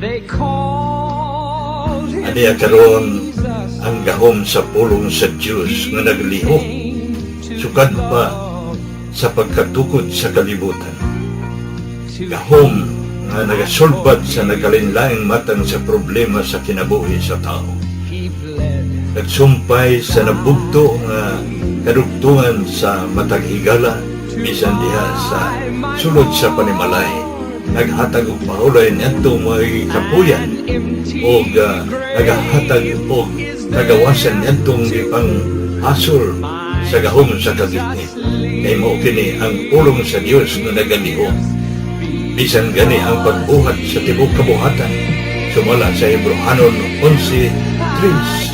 They called him Aniya karon Jesus. ang gahom sa pulong sa Dios nga naglihok sukad pa sa pagkatukod sa kalibutan. Gahom nga nagasulbad sa nagkalainlaing matang sa problema sa kinabuhi sa tao. He bled. Nagsumpay sa nabugto nga kadugtungan sa matag higala, bisan diha sa sulod sa panimalay. Naghatag og pahulay niadto mga kapuyan og nagahatag og kagawasan niadtong gipang hasol sa gahom sa kagitnit. Kay mao kini ang pulong sa Dios nga nagalihok. Bisan gani ang pagbuhat sa tibuok kabuhatan, sumala sa Hebrohanon 11:3,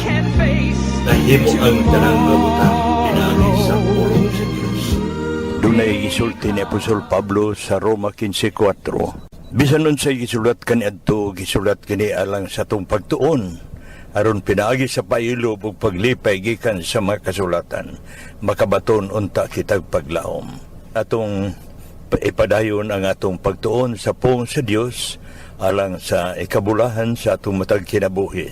Can face nahimo ang tanang mga butang pinaagi sa pulong sa Dios. Dunay gisulti ni Apostol Pablo sa Roma 15:4. Bisan unsay gisulat kaniadto, gisulat kini alang sa atong pagtuon, aron pinaagi sa pailob ug paglipay gikan sa mga kasulatan, makabaton unta kitag paglaom. Atong ipadayon ang atong pagtuon sa pulong sa Dios alang sa ikabulahan sa atong matag kinabuhi.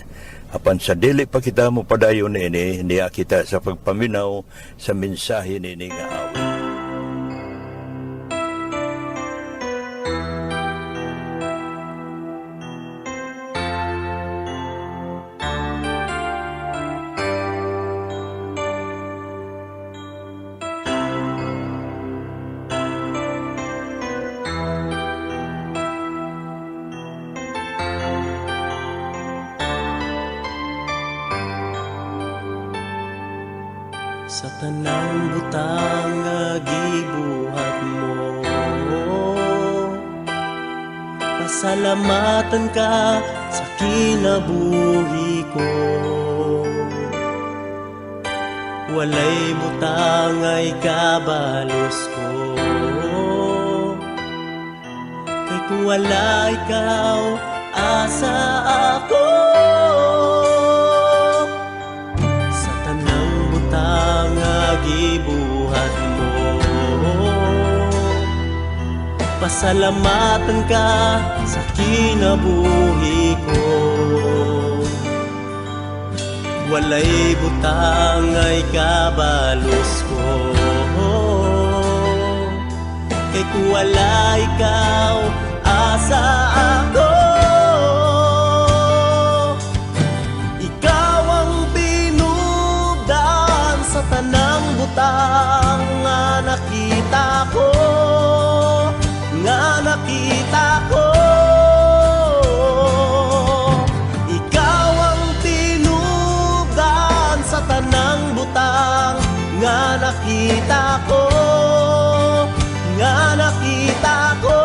Apan sa dili pa kita mopadayon niini, niya kita sa pagpaminaw sa mensahe niini nga awit. Sa tanang butang nga gibuhat mo, pasalamatan ka sa kinabuhi ko. Walay butang ay kabalos ko, kay kung wala ikaw, asa ako? Sa tanang butang nga gibuhat mo, pasalamatan ka sa kinabuhi ko. Walay butang ay kabalos ko, kay kung wala ikaw, asa ako? Ikaw ang tinubdan sa tanang butang nga nakita ko, nga nakita ko. Ikaw ang tinubdan sa tanang butang nga nakita ko, nga nakita ko.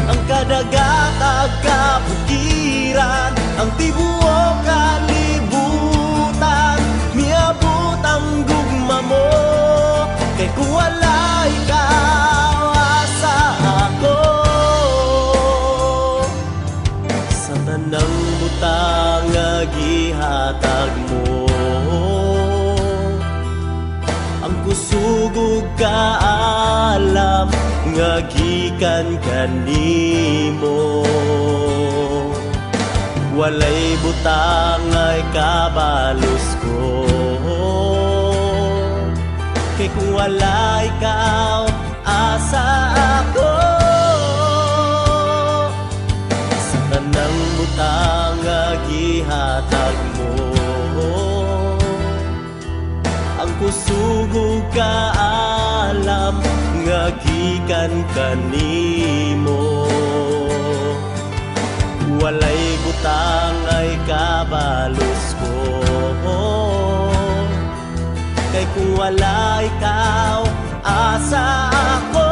Ang kadagatag kabukiran, ang tibuok kalibutan, miabot ang gugma mo, kay kung wala ikaw, asa ako? Sa tanang butang nga gihatag mo, ang kusog ug kaalam nga gikan kanimo, walay butang ay kabalos ko, kay kung wala ikaw, asa ako? Sa tanang butang nga gihatag mo, ang kusog ug kaalam nga gikan kanimo, walay butang ay kabalos ko, kay kung wala ikaw, asa ako?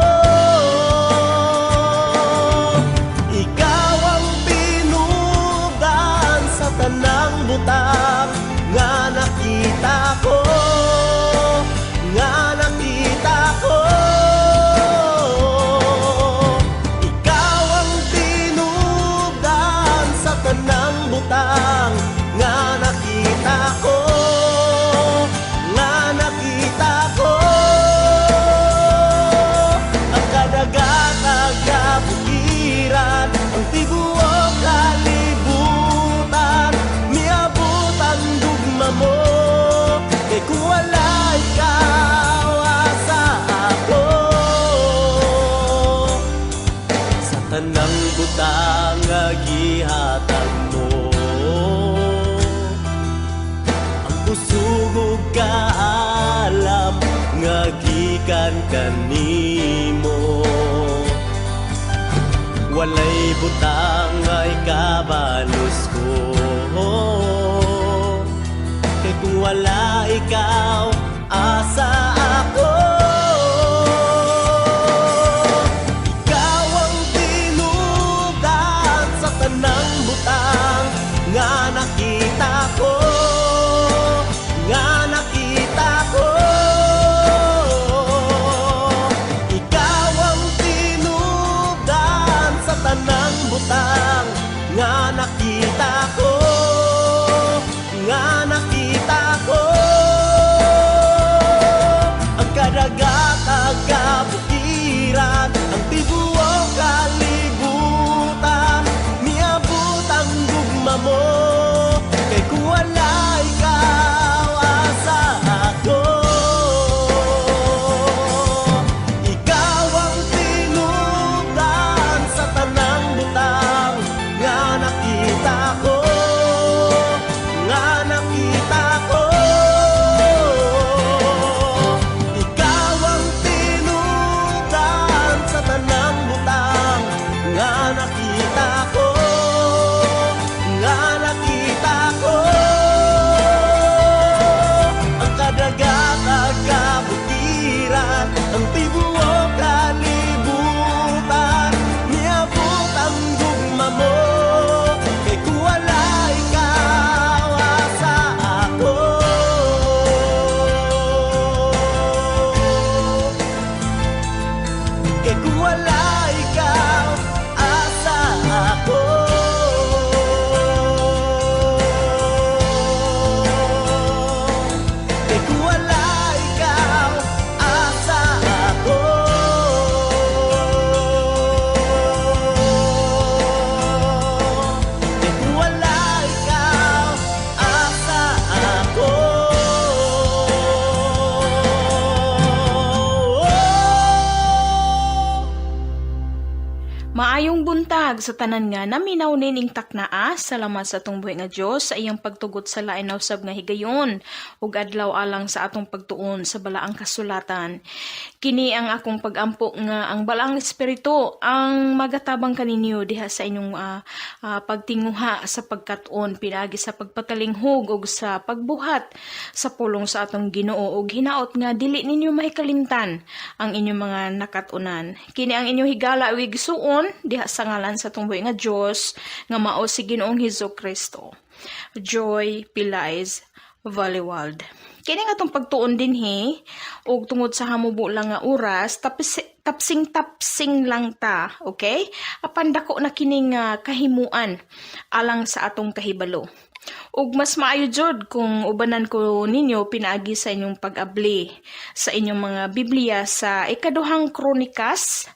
Ikaw ang tinubdan sa tanang butang nga nakita ko, nga nakita ko. Ikaw ang tinubdan sa tanang butang nga nakita ko, nga nakita ko. Tanang butang nga gihatag mo, ang kusog ug kaalam nga gikan kanimo. Walay butang nga ikabalos ko, kay kung wala ikaw, asa ako? Ikaw ang tinudan sa tanang butang nga nakita ko, nga nakita ko. Ikaw ang tinudan sa tanang butang nga nakita ko, nga nakita ko. Ang kadagatang kabukiran, ang tibuok kalibutan, miabot ang gugma mo. Kay kung wala ikaw, asa ako? Ikaw ang tinudan sa tanang butang nga nakita ko, nga nakita ko. Ikaw ang tinudan sa tanang butang nga nakita ko, nga nakita ko. Ang kadagatang kabukiran, ang tibuok kalibutan, miabot ang gugma mo. Kay kung wala ikaw, asa ako? Kay kung wala ikaw, asa ako? Kay kung wala ikaw, asa ako? Kay kung wala ikaw, asa ako? Maayong buntag sa tanan nga naminaw nining taknaa. Salamat sa atong buhi nga Dios sa iyang pagtugot sa lain na usab nga higayon ug adlaw alang sa atong pagtuon sa balaang kasulatan. Kini ang akong pagampo nga ang balaang espiritu ang magatabang kaninyo diha sa inyong pagtinguha sa pagkat-on pinaagi sa pagpatalinghog ug sa pagbuhat sa pulong sa atong Ginoo, ug hinaot nga dili ninyo mahikalimtan ang inyong mga nakat-unan. Kini ang inyong higala ug igsuon diha sa ngalan sa atong buhi nga Dios nga mao si Ginoong Hesus Kristo. Joy Pelaez Vallewald. Kini nga atong pagtuon dinhi ug tungod sa hamubo lang nga oras, tapos tapsing-tapsing lang ta, okay? Apan dako na kining kahimuan alang sa atong kahibalo. Ug mas maayo jud kung ubanan ko ninyo pinaagi sa inyong pag-abli sa inyong mga Biblia sa Ikaduhang Kronikas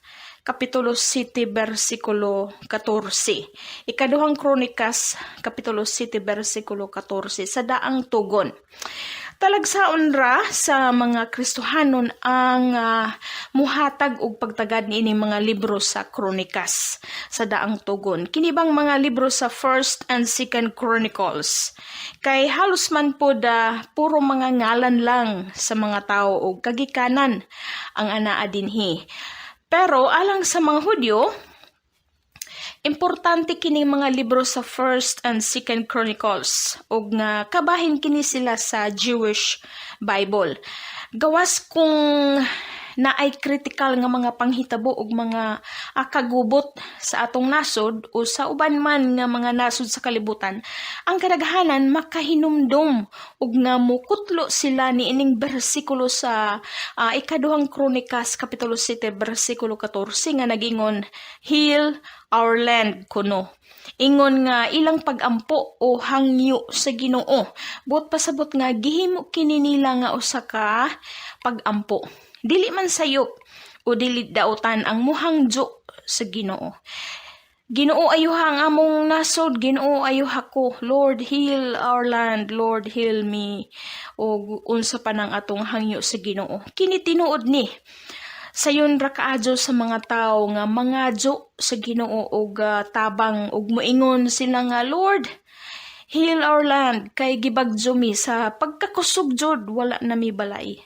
Kapitulo 7 versikulo 14. Ikaduhang Kronikas Kapitulo 7 versikulo 14 sa daang tugon. Talagsaon ra sa mga Kristohanon ang muhatag og pagtagad niini mga libro sa Kronikas sa daang tugon. Kini bang mga libro sa First and Second Chronicles? Kay halos man pod puro mga ngalan lang sa mga tao og kagikanan ang anaa dinhi. Pero alang sa mga Hudyo, importante kining mga libro sa First and Second Chronicles ug nga kabahin kini sila sa Jewish Bible. Gawas kung naay critical nga mga panghitabo ug mga kagubot sa atong nasod o sa uban man nga mga nasod sa kalibutan, ang kadaghanan makahinumdom ug nga mukutlo sila niining bersikulo sa Ikaduhang Kronikas Kapitulo 7 bersikulo 14 nga nagingon, "Heal our land" kuno. Ingon nga ilang pagampo o hangyo sa Ginoo. Buot pasabot nga gihimo kini nila nga usa ka pagampo. Dili man sayop o dili dautan ang muhangjo sa Ginoo. "Ginoo, ayuha ang among nasod, Ginoo, ayuha ko. Lord, heal our land, Lord, heal me." O unsa pa nang atong hangyo sa Ginoo. Kini tinuod ni. Sayon ra kaadyo sa mga tawo nga mangadyo sa Ginoo og tabang ug moingon sila nga, "Lord, heal our land kay gibagyo mi sa pagkakusog jud, wala na mi balay.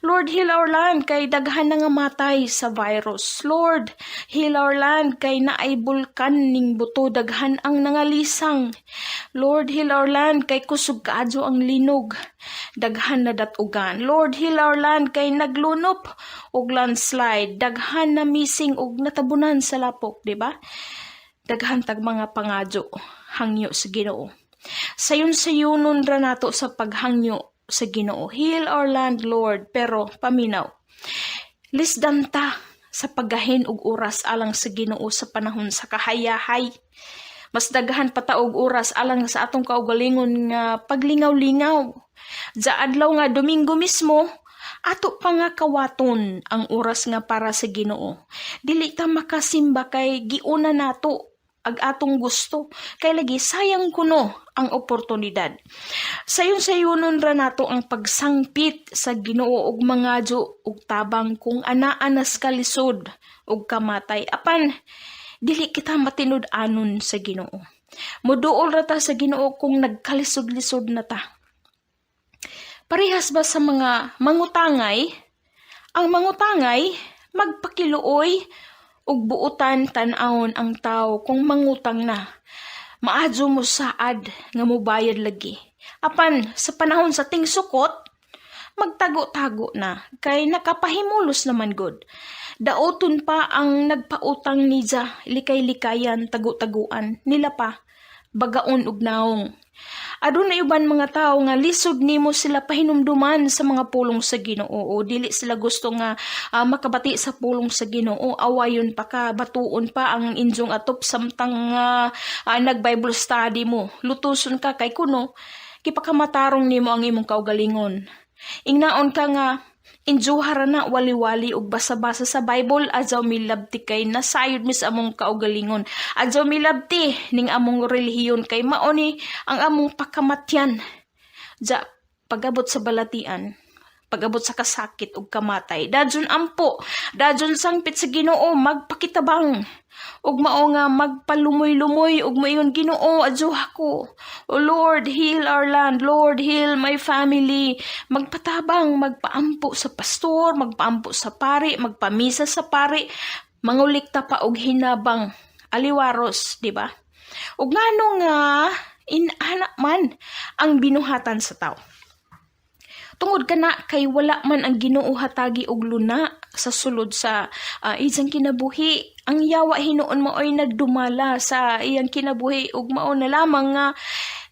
Lord, heal our land kay daghan na nga matay sa virus. Lord, heal our land kay naay bulkan ning buto, daghan ang nangalisang. Lord, heal our land kay kusog kaadyo ang linog, daghan na datugan. Lord, heal our land kay naglunop og landslide, daghan na missing og natabunan sa lapok," di ba? Daghan tag mga pangadyo, hangyo sa Ginoo. Sayon-sayunon ra nato sa paghangyo sa Ginoo. "Heal our land, Lord," pero paminaw. Lisdan ta sa paggahin og oras alang sa Ginoo sa panahon sa kahayahay. Mas daghan pa ta og oras alang sa atong kaugalingon nga paglingaw-lingaw. Sa adlaw nga Domingo mismo, ato pa nga kawaton ang oras nga para sa Ginoo. Dili ta makasimba kay giuna nato ag atong gusto. Kay lagi sayang kuno ang oportunidad. Sayon-sayunon ra nato ang pagsangpit sa Ginoo ug mangadyo og tabang kung anaa nas kalisod ug kamatay. Apan dili kita matinud-anon sa Ginoo. Muduol ra ta sa Ginoo kung nagkalisod-lisod na ta. Parehas ba sa mga mangutangay? Ang mangutangay magpakiluoy ug buotan tan-awon ang tawo kung mangutang na. Maadyo mo saad nga mobayad lagi. Apan sa panahon sa tingsukot, magtago-tago na kay nakapahimulos naman gud. Daoton pa ang nagpautang niya, likay-likayan, tago-taguan nila pa, bagaon og naong. Aduna uban mga tawo nga lisod nimo sila pahinumduman sa mga pulong sa Ginoo o dili sila gusto nga makabati sa pulong sa Ginoo. Awayon pa ka, batuon pa ang inyong atop samtang nag Bible study mo. Lutuson ka kay kuno gipakamatarong nimo ang imong kaugalingon. Ingnaon ka nga injuha ra na, wali-wali ug basa-basa sa Bible, adyaw milabti kay nasayod mi sa among kaugalingon. Adyaw milabti ning among relihiyon kay mao ni ang among pakamatyan. Ja pagabot sa balatian, pag-abot sa kasakit ug kamatay, dadyon ampo, dadyon sangpit sa Ginoo, magpakitabang ug mao nga magpalumoy-lumoy ug moingon, "Ginoo, adyoha ko. O Lord, heal our land. Lord, heal my family." Magpatabang, magpaampo sa pastor, magpaampo sa pari, magpamisa sa pari, mangulikta pa og hinabang aliwaros, di ba? Ug ngano nga inana man ang binuhatan sa tao? Tungod kana kay wala man ang Ginoo hatagi og luna sa sulod sa iyang kinabuhi. Ang yawa hinuon maoy nagdumala sa iyang kinabuhi ug mao na lamang nga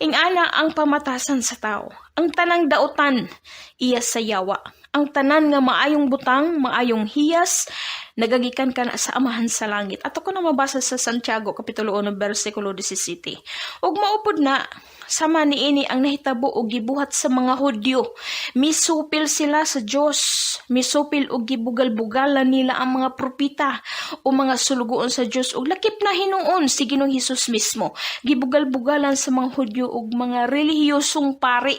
ingana ang pamatasan sa tao. Ang tanang dautan iya sa yawa. Ang tanan nga maayong butang, maayong hiyas, nagagikan kana sa Amahan sa langit. Ato ko na mabasa sa Santiago kapitulo 1 bersikulo 17. Ug maupod na sama niini ang nahitabo og gibuhat sa mga Hudyo. Misupil sila sa Dios, misupil og gibugal-bugalan nila ang mga propeta o mga sulugoon sa Dios ug lakip na hinuon si Ginoong Hesus mismo. Gibugal-bugalan sa mga Hudyo ug mga relihiyosong pari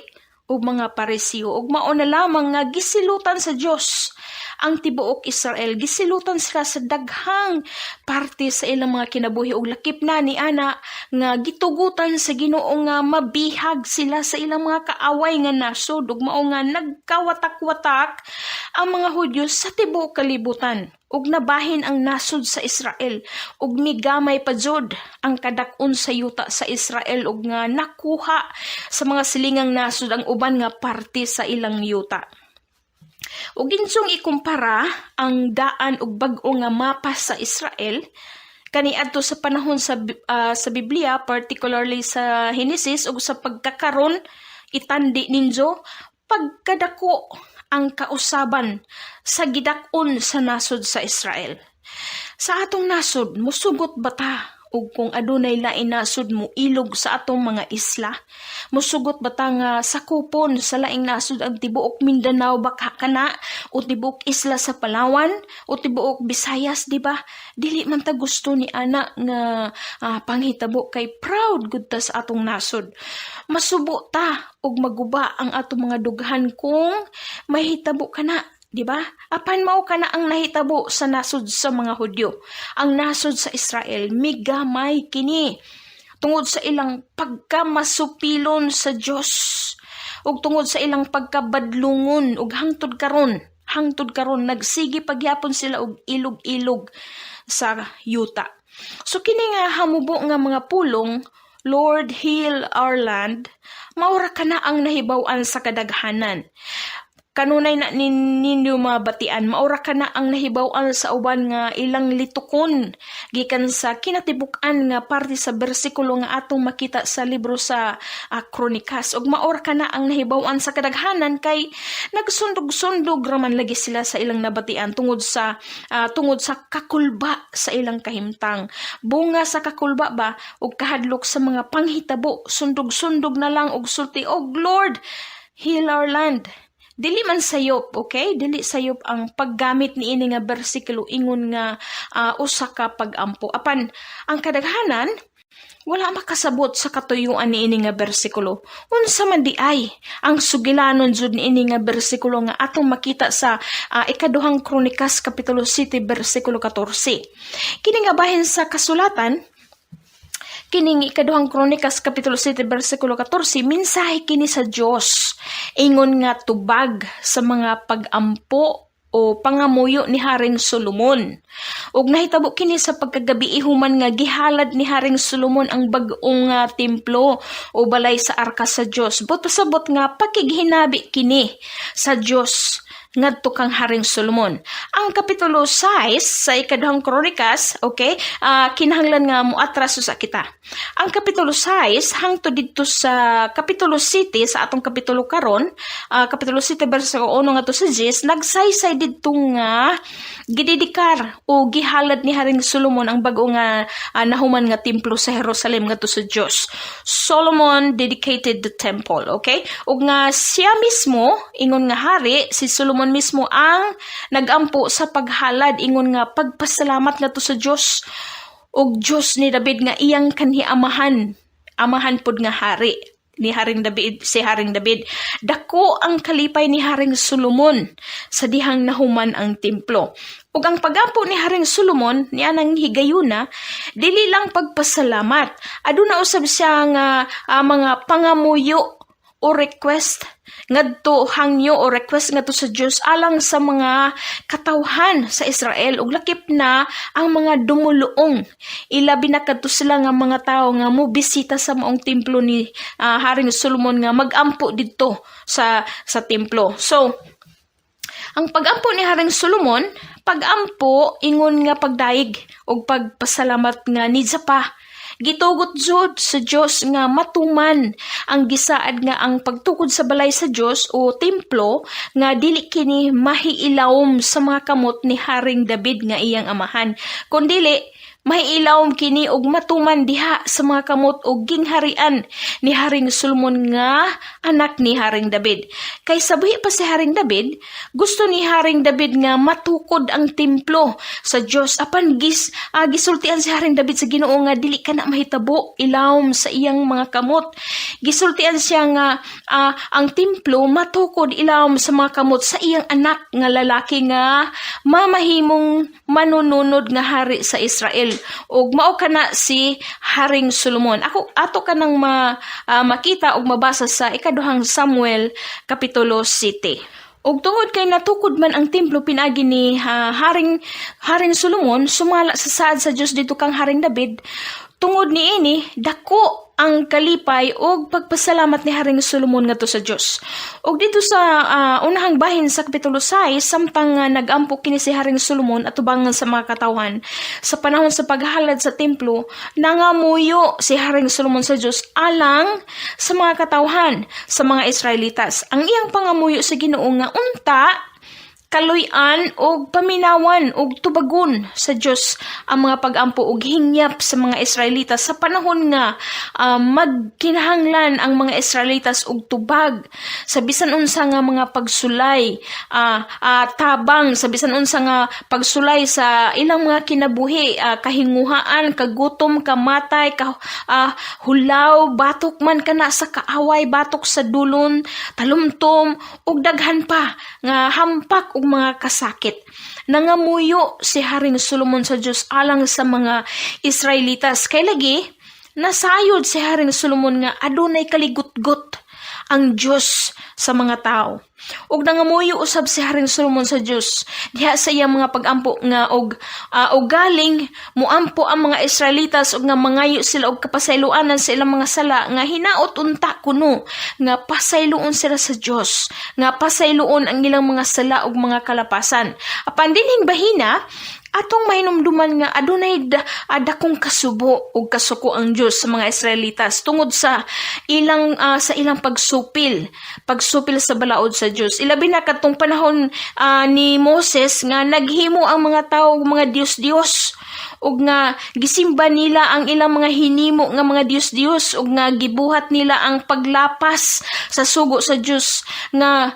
ug mga Parisiyo ug mao na lamang nga gisilutan sa Dios ang tibuok Israel. Gisilutan sila sa daghang parte sa ilang mga kinabuhi ug lakip na ni ana nga gitugutan sa Ginoo nga mabihag sila sa ilang mga kaaway nga nasod ug mao nga nagkawatak-watak ang mga Hudyo sa tibuok kalibutan ug nabahin ang nasod sa Israel ug migamay pa jud ang kadak-on sa yuta sa Israel ug nga nakuha sa mga silingang nasod ang uban nga parte sa ilang yuta. Ug inyong ikumpara ang daan ug bag-o nga mapa sa Israel kaniadto sa panahon sa Biblia, particularly sa Henesis, ug sa pagkakaron, itandi ninyo pagkadako ang kausaban sa gidak-on sa nasod sa Israel. Sa atong nasod, musugot ba ta ug kung adunay lain nasod mo ilog sa atong mga isla? Musugot ba ta nga sakupon sa laing nasod ang tibuok Mindanao baka kana o tibuok isla sa Palawan o tibuok Visayas, di ba? Dili man ta gusto ni ana nga panghitabo kay proud gud ta sa atong nasod. Masubo ta ug maguba ang atong mga dughan kung mahitabo kana. Di ba? Apan mao kana ang nahitabo sa nasod sa mga Hudyo. Ang nasod sa Israel migamay kini tungod sa ilang pagkamasupilon sa Dios ug tungod sa ilang pagkabadlungon, ug hangtod karon nagsige pagyapon sila og ilog-ilog sa yuta. So kini nga hamubo nga mga pulong, "Lord, heal our land," maura kana ang nahibaw-an sa kadaghanan. Kanunay na ninyo mabatian, maura kana ang nahibaw-an sa uban nga ilang litukon gikan sa kinatibuk-an nga parte sa bersikulo nga atong makita sa libro sa Kronikas. Ug maura kana ang nahibaw-an sa kadaghanan kay nagsundog-sundog raman lagi sila sa ilang nabatian tungod sa kakulba sa ilang kahimtang. Bunga sa kakulba ba ug kahadlok sa mga panghitabo, sundog-sundog na lang og sulti og "Lord, heal our land." Dili man sayop, okay? Dili sayop ang paggamit niini nga bersikulo ingon nga usa ka pag-ampo. Apan ang kadaghanan wala makasabot sa katuyuan niini nga bersikulo. Unsa man diay ang sugilanon jud niini nga bersikulo nga atong makita sa Ikaduhang Kronikas kapitulo 7 bersikulo 14? Kini nga bahin sa kasulatan, kining Ikaduhang Kronikas kapitulo 7 bersikulo 14, mensahe kini sa Dios ingon nga tubag sa mga pag-ampo o pangamuyo ni Haring Solomon. Ug nahitabo kini sa pagkagabi human nga gihalad ni Haring Solomon ang bag-ong templo o balay sa arka sa Dios. Buot pasabot nga pakighinabi kini sa Dios ngadto kang Haring Solomon. Ang kapitulo 6 sa Ikaduhang Kronikas, okay, kinahanglan nga moatras sa kita. Ang kapitulo 6 hangtod didto sa kapitulo 7 sa atong kapitulo karon, kapitulo 7 bersikulo 1 ngadto sa 10, nagsaysay didto nga gidedikar o gihalad ni Haring Solomon ang bag-o nga nahuman nga templo sa Jerusalem ngadto sa Dios. Solomon dedicated the temple, okay? Ug nga siya mismo ingon nga hari, si Solomon mismo ang nagampo sa paghalad ingon nga pagpasalamat ngadto sa Dios ug Dios ni David nga iyang kanhi amahan, amahan pod nga hari ni Haring David, si Haring David. Dako ang kalipay ni Haring Solomon sa dihang nahuman ang templo. Ug ang pagampo ni Haring Solomon ni anang higayuna, dili lang pagpasalamat. Aduna usab siya nga mga pangamuyo o request ngadto, hangyo o request ngadto sa Dios alang sa mga katawhan sa Israel ug lakip na ang mga dumuluong, ilabi na kadto sila nga mga tawo nga mobisita sa maong templo ni Haring Solomon nga magampo didto sa templo. So ang pagampo ni Haring Solomon, pagampo ingon nga pagdayeg ug pagpasalamat nga nidsa pa gitugot jud sa Dios nga matuman ang gisaad nga ang pagtukod sa balay sa Dios o templo nga dili kini mahiilawom sa mga kamot ni Haring David nga iyang amahan, kundili mahiilawom kini og matuman diha sa mga kamot og gingharian ni Haring Solomon nga anak ni Haring David. Kay sa buhi pa si Haring David, gusto ni Haring David nga matukod ang templo sa Dios, apan gisultian si Haring David sa Ginoo nga dili kana mahitabo ilawom sa iyang mga kamot. Gisultian siya nga ang templo matukod ilawom sa mga kamot sa iyang anak nga lalaki nga mamahimong manununod nga hari sa Israel, ug mao kana si Haring Solomon. Ako ato kanang makita ug mabasa sa Ikaduhang Samuel kapitulo 7. Ug tungod kay natukod man ang templo pinaagi ni Haring Solomon sumala sa saad sa Dios didto kang Haring David, tungod niini dako ang kalipay ug pagpasalamat ni Haring Solomon ngadto sa Dios. Ug dito sa unahang bahin sa kapitulo 6, samtang nagampo kini si Haring Solomon atubangan sa mga katawhan sa panahon sa paghalad sa templo, nangamuyo si Haring Solomon sa Dios alang sa mga katawhan, sa mga Israelitas. Ang iyang pangamuyo sa Ginoo nga unta kaluy-an og paminawan og tubagon sa Dios ang mga pag-ampo og hingyap sa mga Israelitas sa panahon nga magkinahanglan ang mga Israelitas og tubag sa bisan unsa nga mga pagsulay, tabang sa bisan unsa nga pagsulay sa ilang mga kinabuhi, kahinguhaan, kagutom, kamatay, hulaw, batok man kana sa kaaway, batok sa dulon, talumtom ug daghan pa nga hampak. ug mga kasakit. Nangamuyo si Haring Solomon sa Dios alang sa mga Israelitas. Kay lagi nasayod si Haring Solomon nga adunay kaligutgot ang Dios sa mga tao. Ug nangamuyo usab si Haring Solomon sa Dios diha sa iyang mga pagampo nga og galing muampo ang mga Israelitas ug nga mangayo sila og kapasayloanan sa ilang mga sala, nga hinaot unta kuno nga pasayloon sila sa Dios, nga pasayloon ang ilang mga sala ug mga kalapasan. Apan dinhing bahina, atong mahinumduman nga adunay dakong kasubo ug kasuko ang Dios sa mga Israelitas tungod sa ilang pagsupil sa balaod sa Dios, ilabi na kadtong panahon ni Moses nga naghimo ang mga tawo og mga dios-dios ug nga gisimba nila ang ilang mga hinimo nga mga dios-dios ug nga gibuhat nila ang paglapas sa sugo sa Dios nga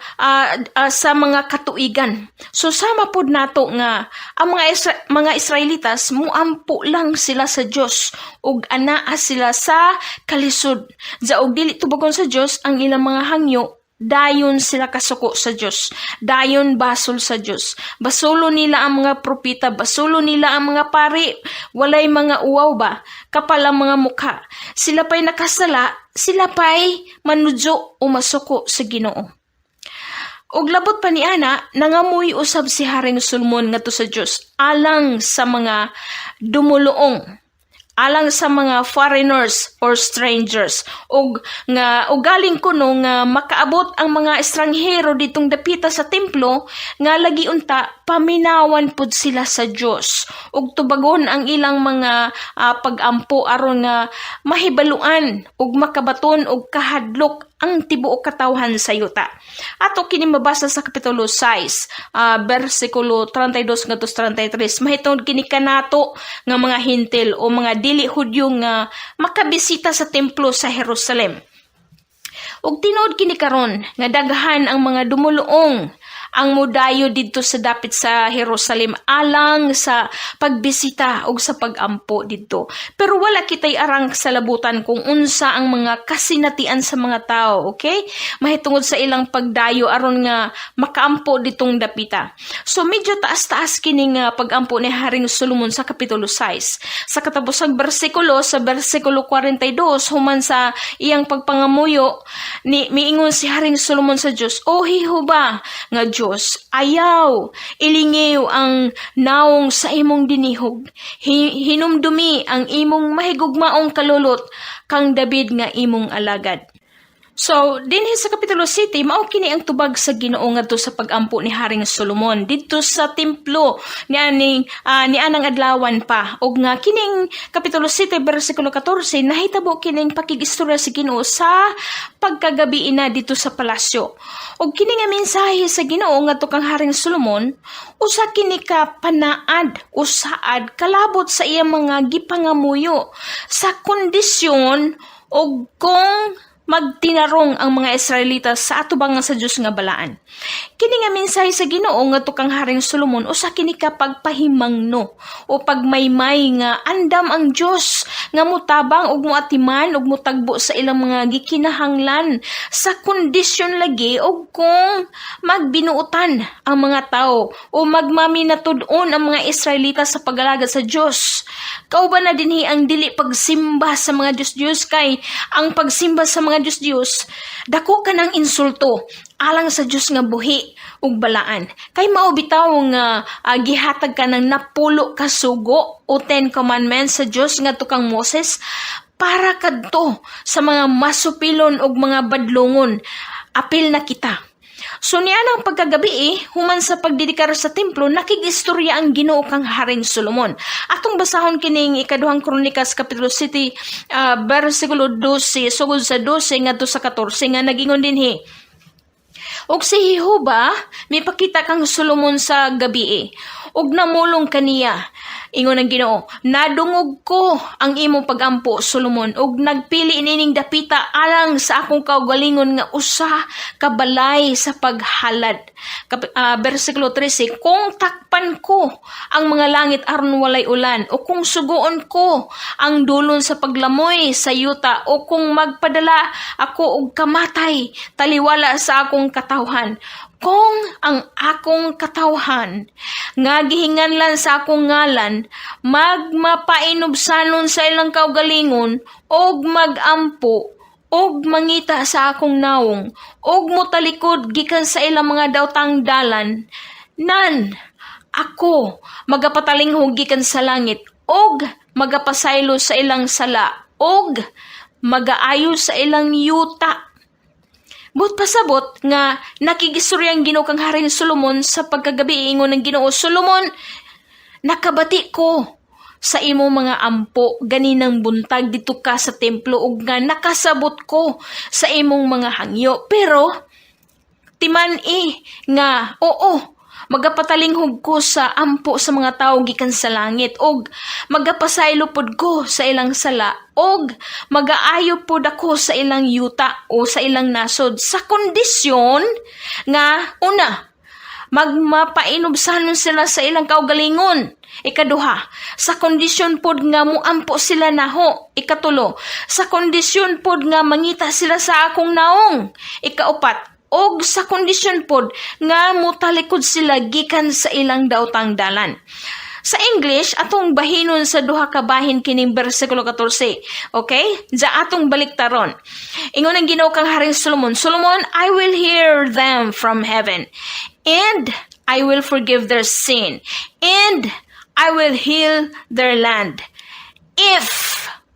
sa mga katuigan. So sama pod nato nga ang mga Israelitas, muampo lang sila sa Dios ug anaa sila sa kalisod. Og dili tubagon sa Dios ang ilang mga hangyo, dayon sila kasuko sa Dios. Dayon basol sa Dios. Basulo nila ang mga propeta, basulo nila ang mga pari, walay mga uwaw ba, kapal ang mga mukha. Sila pa'y nakasala, sila pa'y manudyo o masuko sa Ginoo. Ug labot pa ni ana, nangamuy usab si Haring Solomon ngadto sa Dios alang sa mga dumuluong, alang sa mga foreigners or strangers, ug nga ugaling kuno nga makaabot ang mga estranghero ditong dapita sa templo, nga lagi unta paminawan pud sila sa Dios ug tubagon ang ilang mga pagampo aron nga mahibaluan ug makabaton og kahadlok ang tibuok katawhan sa yuta. Ato kini mabasa sa Kapitulo 6, bersikulo 32 ngadto 33, mahitungod kini kanato nga mga Hentil o mga dili Hudyo nga makabisita sa templo sa Jerusalem. Ug tinuod kini karon nga daghan ang mga dumuluong ang mudayo didto sa dapit sa Jerusalem alang sa pagbisita ug sa pagampo didto. Pero wala kitay arang sa labutan kung unsa ang mga kasinatian sa mga tao, okay? Mahitungod sa ilang pagdayo aron nga makaampo ditong dapita. So medyo taas-taas kini nga pagampo ni Haring Solomon sa Kapitulo 6. Sa katapusang bersikulo, sa bersikulo 42, human sa iyang pagpangamuyo, ni miingon si Haring Solomon sa Dios, "O Jehova nga Dios, ayaw ilingiw ang naong sa imong dinihog. Hinumdumi ang imong mahigugmaong kalulot kang David nga imong alagad." So, dinhi sa Kapitulo 7, mao kini ang tubag sa Ginoo ngadto sa pagampo ni Haring Solomon didto sa templo ni anang adlawan pa. Ug nga kining Kapitulo 7 bersikulo 14, nahitabo kining pakigistorya sa Ginoo sa pagkagabi na dito sa palasyo. Ug kini nga mensahe sa Ginoo ngadto kang Haring Solomon, usa kini ka panaad o saad kalabot sa iyang mga gipangamuyo sa kondisyon og kung magtinarong ang mga Israelita sa atubangan sa Dios nga balaan. Kini nga mensahe sa Ginoo ngadto kang Haring Solomon, usa kini ka pagpahimangno o pagmaymay nga andam ang Dios nga mutabang ug muatiman ug mutagbo sa ilang mga gikinahanglan sa kondisyon lagi og kung magbinuotan ang mga tao o magmaminatud-on ang mga Israelita sa pag-alagad sa Dios. Kauban na dinhi ang dili pagsimba sa mga Diyos-Diyos, kay ang pagsimba sa mga Diyos-Diyos dako ka ng insulto alang sa Dios nga buhi ug balaan. Kay mao bitaw nga gihatag ka ng 10 ka sugo o 10 Commandments sa Dios ngadto kang Moses para kadto sa mga masupilon ug mga badlongon. Apil na kita. So niya ang pagkagabi eh, human sa pagdedikar sa templo, nakigistorya ang Ginoo kang Haring Solomon. Atong basahon kining Ikaduhang Kronikas Kapitulo 7, versikulo 12, sugod sa 12 ngadto sa 14 nga nagingon dinhi. "Ug si Jehova mipakita kang Solomon sa gabi eh, ug namulong kaniya. Ingon ang Ginoo, 'Nadungog ko ang imong pagampo, Solomon, ug nagpili nining dapita alang sa akong kaugalingon nga usa ka balay sa paghalad.'" Bersikulo 13, "Kung takpan ko ang mga langit aron walay ulan, o kung sugoon ko ang dulon sa paglamoy sa yuta, o kung magpadala ako og kamatay taliwala sa akong katawhan, Kung ang akong katawhan nga gihinganlan sa akong ngalan magmapainubsanon sa ilang kaugalingon og magampo og mangita sa akong nawong og motalikod gikan sa ilang mga daotang dalan, nan ako magapatalinghog gikan sa langit og magapasaylo sa ilang sala og magaayo sa ilang yuta. Buot pasabot nga nakigistorya ang Ginoo kang Haring Solomon sa pagkagabi. Ingon ng Ginoo, "Solomon, nakabati ko sa imo mga ampo ganinang buntag dito ka sa templo ug nga nakasabot ko sa imong mga hangyo. Pero timan-i nga oo, magapatalinghog ko sa ampo sa mga tawo gikan sa langit og magapasaylo pod ko sa ilang sala og magaayo pod ako sa ilang yuta o sa ilang nasod sa kondisyon nga una, magmapainubsanon sila sa ilang kaugalingon. Ikaduha, sa kondisyon pod nga muampo sila naho. Ikatulo, sa kondisyon pod nga mangita sila sa akong naong. Ikaupat, og sa kondisyon pod nga mutalikod sila gikan sa ilang daotang dalan." Sa English, atong bahinon sa duha ka bahin kining bersikulo 14. Okay? Diya atong baliktaron. Ingon ang Ginoo kang Haring Solomon, "Solomon, I will hear them from heaven, and I will forgive their sin, and I will heal their land. If,"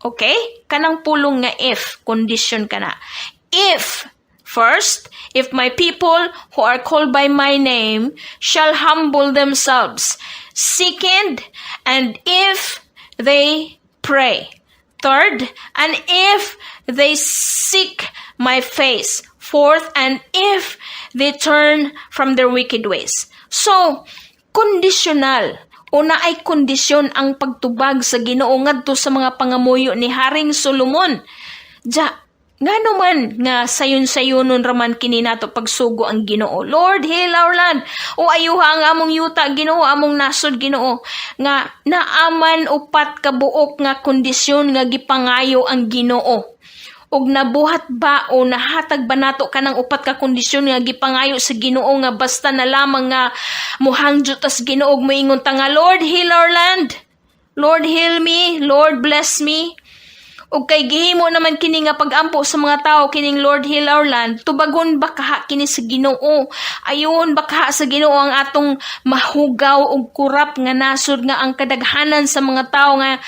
okay? Kanang pulong nga "if," condition kana. "If, first, if my people who are called by my name shall humble themselves. Second, and if they pray. Third, and if they seek my face. Fourth, and if they turn from their wicked ways." So, conditional. Una ay kondisyon ang pagtubag sa Ginoo ngadto sa mga pangamuyo ni Haring Solomon. Ja, ngano man nga sayon-sayonon raman kini nato pagsugo ang Ginoo? "Lord, heal our land." O ayuha ang among yuta, Ginoo, among nasod, Ginoo. Nga naaman upat ka buok nga kondisyon nga gipangayo ang Ginoo. Og nabuhat ba o nahatag ba nato kanang upat ka kondisyon nga gipangayo sa Ginoo, nga basta na lamang nga muhangyo tas Ginoo ug moingon ta nga, "Lord, heal our land. Lord, heal me. Lord, bless me"? Ug kay gihimo naman kini nga pagampo sa mga tao kining "Lord, heal our land," tubagon ba kaha kini sa Ginoo? Ayon ba kaha sa Ginoo ang atong mahugaw ug kurap nga nasod nga ang kadaghanan sa mga tao nga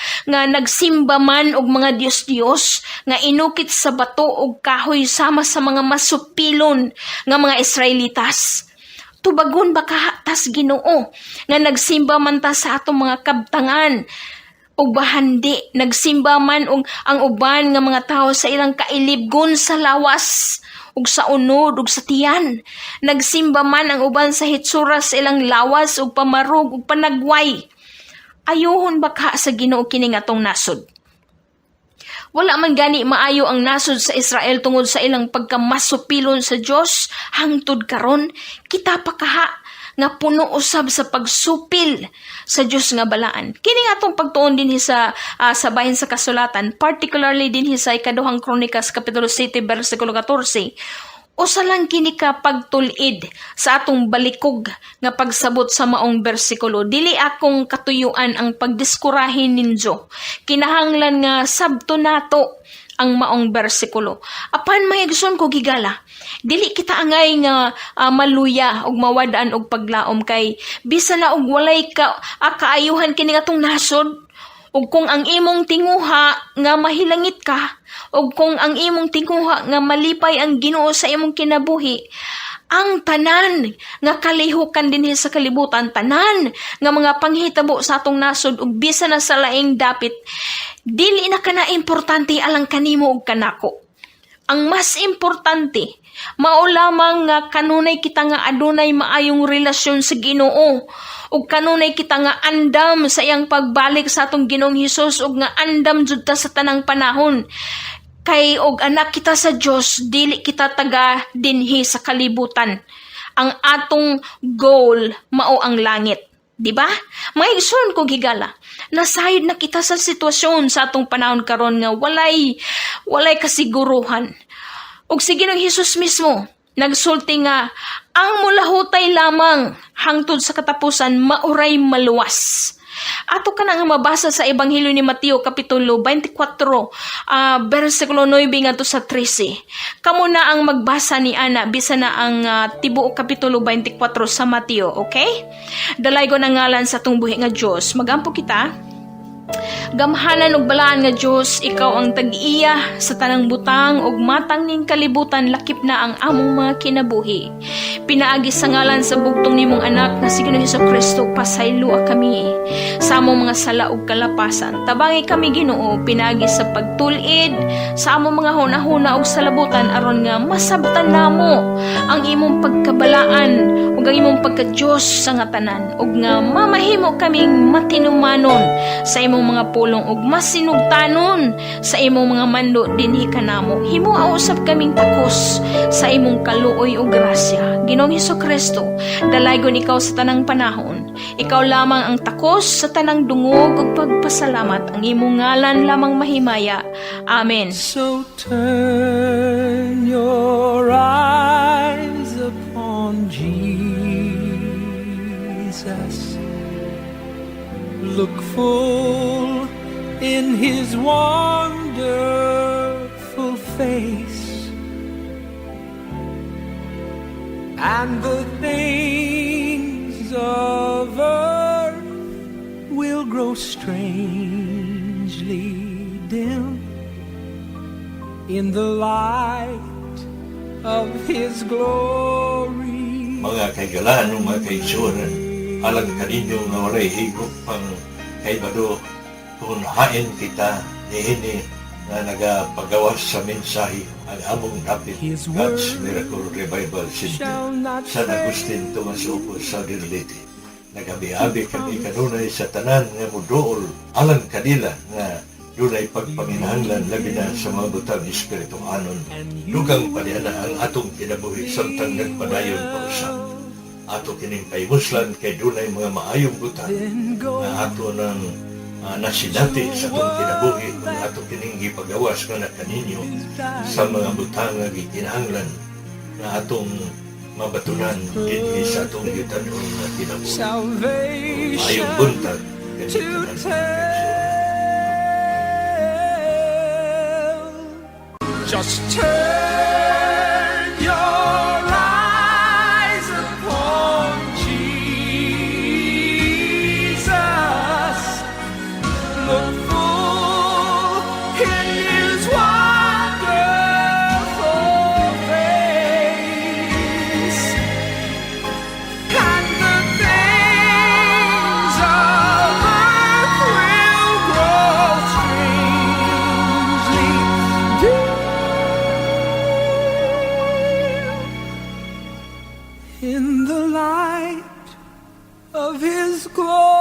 nagsimba man og mga Diyos-Diyos nga inukit sa bato ug kahoy sama sa mga masupilon nga mga Israelitas? Tubagon ba kaha tas Ginoo nga nagsimba man ta sa atong mga kabtangan ug bahandi nagsimba man og ang uban nga mga tawo sa ilang kailibgon sa lawas ug sa unod ug sa tiyan? Nagsimba man ang uban sa hitsura sa ilang lawas ug pamarog ug panagway. Ayuhon ba ka sa Ginoo kining atong nasod? Wala man gani maayo ang nasod sa Israel tungod sa ilang pagkamasupilon sa Dios hangtod karon. Kita pa kaha nga puno usab sa pagsupil sa Dios nga balaan. Kini nga atong pagtuon dinhi sa bahin sa kasulatan, particularly dinhi sa Ikaduhang Kronikas kapitulo 7 bersikulo 14. Usa lang kini ka pagtul-id sa atong balikog nga pagsabot sa maong bersikulo. Dili akong katuyuan ang pagdiskurahin ninyo. Kinahanglan nga sabto nato ang maong bersikulo. Apan mga igsoon ko gigala, dili kita angay nga maluya ug mawad-an og paglaom kay bisan na og walay ka kaayuhan kini atong nasod, ug kung ang imong tinguha nga mahilangit ka, ug kung ang imong tinguha nga malipay ang Ginoo sa imong kinabuhi, ang tanan nga kalihukan dinhi sa kalibutan, tanan nga mga panghitabo sa atong nasod ug bisan na sa laing dapit, dili na kana importante alang kanimo ug kanako. Ang mas importante, mao lamang nga kanunay kita nga adunay maayong relasyon sa Ginoo ug kanunay kita nga andam sa iyang pagbalik sa atong Ginoong Hesus ug nga andam jud ta sa tanang panahon. Kay og anak kita sa Dios, dili kita taga dinhi sa kalibutan. Ang atong goal mao ang langit. Di ba? Mga igsoon ko gigala, nasayod na kita sa sitwasyon sa atong panahon karon nga walay kasiguruhan. Ug si Ginoong Hesus mismo, Nagsulti nga ang mulahutay lamang hangtod sa katapusan mauray maluwas. Ato ka na nga mabasa sa Ebanghelyo ni Mateo kapitulo 24, bersikulo 9 ngadto sa 13. Kamo na ang magbasa ni ana bisan na ang tibuok kapitulo 24 sa Mateo, okay? Dalaygon ang ngalan sa atong buhi nga Dios. Magampo kita. Gamhanan ug balaan nga Dios, ikaw ang tag-iya sa tanang butang ug matang ning kalibutan, lakip na ang among mga kinabuhi. Pinaagi sa ngalan sa bugtong nimong anak nga si Ginoong Kristo, pasayloa kami sa among mga sala ug kalapasan. Tabangi kami, Ginoo, pinaagi sa pagtul-id sa among mga hunahuna ug salabutan aron nga masabtan namo ang imong pagkabalaan ug ang imong pagka-Dios sa nga tanan ug nga mamahimo kaming matinumanon sa imong mga pulong ug masinugtanon sa imong mga mando dinhi kanamo. Himoa usab kaming takos sa imong kaluoy ug grasya. Ginoong Kristo, dalaygon ikaw sa tanang panahon. Ikaw lamang ang takos sa tanang dungog ug pagpasalamat. Ang imong ngalan lamang mahimaya. Amen. So turn your eyes upon Jesus. Look full in his wonderful face, and the things of earth will grow strangely dim in the light of his glory. Mga kahigalaan ug mga kaigsuonan, alang kaninyo nga walay higop pang kaibado kung hain kita niini nga nagapagawas sa mensahe, ang among dapit His God's word Miracle Revival Center, shall not San Agustin, Tomas Opo, Southern Leyte. Nagabi-abi kami kanunay sa tanan nga muduol alang kanila nga dunay pagpanginahanglan, labi na sa mga butang espirituhanon. Dugang pa niya na ang atong kinabuhi samtang nagpadayon pa usab. Ato kining pahimuslan kay dunay mga maayong butang nga ato nang nasinati sa atong kinabuhi kung ato kining gipagawas nga na kaninyo sa mga butang nga gikinahanglan nga atong mabatunan dinhi sa atong yutanon nga kinabuhi. Salvation Maayong buntag to kaninyong tanan. tell. Just turn your eyes upon Jesus. Look full in his wonderful face, and the things of earth will grow strangely dim in the light of his glory.